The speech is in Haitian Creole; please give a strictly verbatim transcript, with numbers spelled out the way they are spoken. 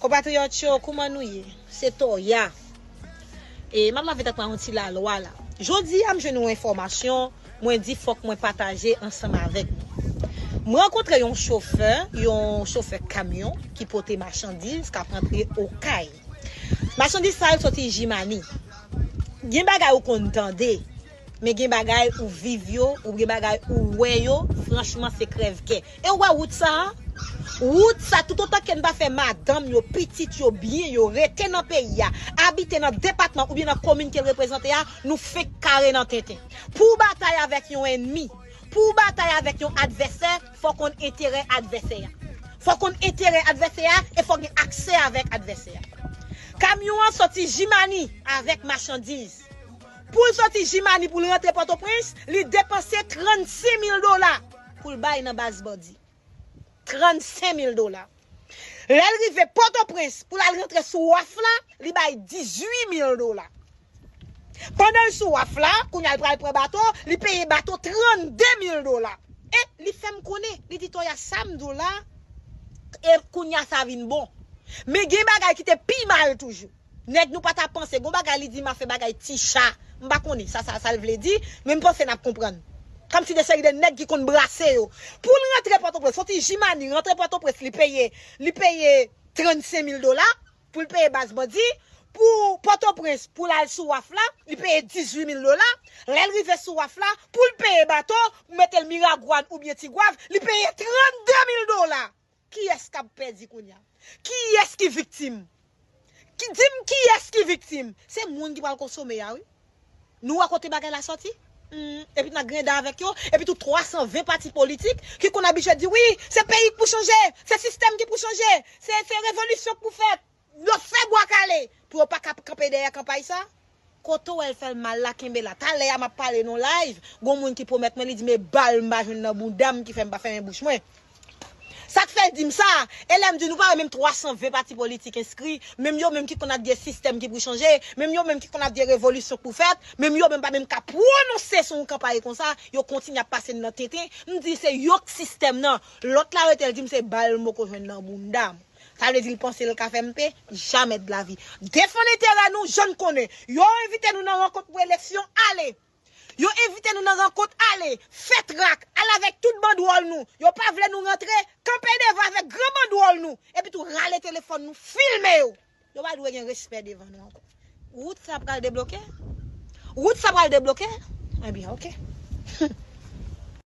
Konpatriyòt yo, kouman nou ye? Se Toya. E m ap lave tèt mwen yon ti lalwa la. Jodi a, m jwenn yon enfòmasyon, mwen di fòk mwen pataje ansanm avèk nou. M rankontre yon chofè, yon chofè kamyon ki pote machandiz k ap rantre Okay. Machandiz sa yo soti Jimani. Gen bagay ou konn tande, men gen bagay ou viv yo, ou gen bagay ou wè yo, franchman se krèv kè. E w wè wout sa a? Wout sa, toutotan ke n pa fè madanm yo, pitit yo, byen yo, rete nan peyi a, abite nan depatman oubyen nan komin ke l reprezante a, nou fenk kare nan tenten. Pou w batay avèk yon ènmi, pou w batay avèk yon advèsè, fò w konn enterè advèsè a. Fò w konn enterè advèsè a e fò w gen aksè avèk advèsè a. Kamyon an soti Jimani avèk machandiz. Pou l soti Jimani pou l rantre Pòtoprens, li depanse trannsenk mil dola pou l bay nan baz bandi. Trannsenk mil dola. Lè l rive Pòtoprens pou l al rantre sou waf la, li bay dizuit mil dola. Pandan l sou waf la, kounye a l pral pran bato, li peye bato trannde mil dola. E li fè m konnen, li di, Toya, sa m di w la, e kounye a sa vin bon. Men gen bagay ki te pi mal toujou. Nèg nou pa ta panse, gon bagay li di m ap fè bagay ti cha. M pa konnen sa, sa, sa l vle di, men m panse n ap konprann. Kòmsi de seri de nèg ki konn brase yo. Pou l rantre Pòtoprens, soti Jimani, rantre Pòtoprens, li peye, li peye trannsenk mil dola pou l peye baz bandi. Pou Pòtoprens, pou l al sou waf la, li peye dizuit mil dola. Lè l rive sou waf la, pou l peye bato, pou mete l Miragwàn oubyen Tigwav, li peye trannde mil dola. Kiyès k ap pèdi kounye a? Kiyès ki viktim? Ki, di m kiyès ki viktim? Se moun ki pral konsome a, wi. Nou wè kote bagay la sòti? Hmm, epi n a grenda avèk yo, epi tou twa san ven pati politik ki konn abitye di, wi, se peyi k pou chanje, se sistèm ki pou chanje, se, se revolisyon k pou fèt. Yo fè bwa kale pou yo pa ka kanpe dèyè kanpay sa. Kote w wè l fè l mal la, kenbe la. Talè a m ap pale nan live, gon moun ki pwomèt mwen, li di, men bal m pa jwenn nan bounda m ki fè m pa fèmen bouch mwen. Sa k fè l di m sa? E lè m di nou pa wè menm twa san ven pati politik enskri, menm yo menm ki konn ap di e sistèm ki pou chanje, menm yo menm ki konn ap di e revolisyon k pou fèt, menm yo menm pa menm ka pwononse sou yon kanpay konsa, yo kontinye ap pase n nan tenten. M di se yo k sistèm nan. Lòt la rete l di m se bal m poko jwenn nan bounda m. Sa vle di l panse l ka fè m pe? Jamè de lavi. Defann enterè nou, jan n konnen. Yo envite nou nan rankont pou eleksyon, ale. Yo envite nou nan rankont, ale. Fè trak, al avèk tout bandwòl nou. Yo pa vle nou rantre, kanpe devan avèk gran bandwòl nou. Epi tou rale telefòn nou, filme yo. Yo pa dwe gen respè devan nou ankò. Wout sa pral debloke? Wout sa pral debloke? Ebyen, oke.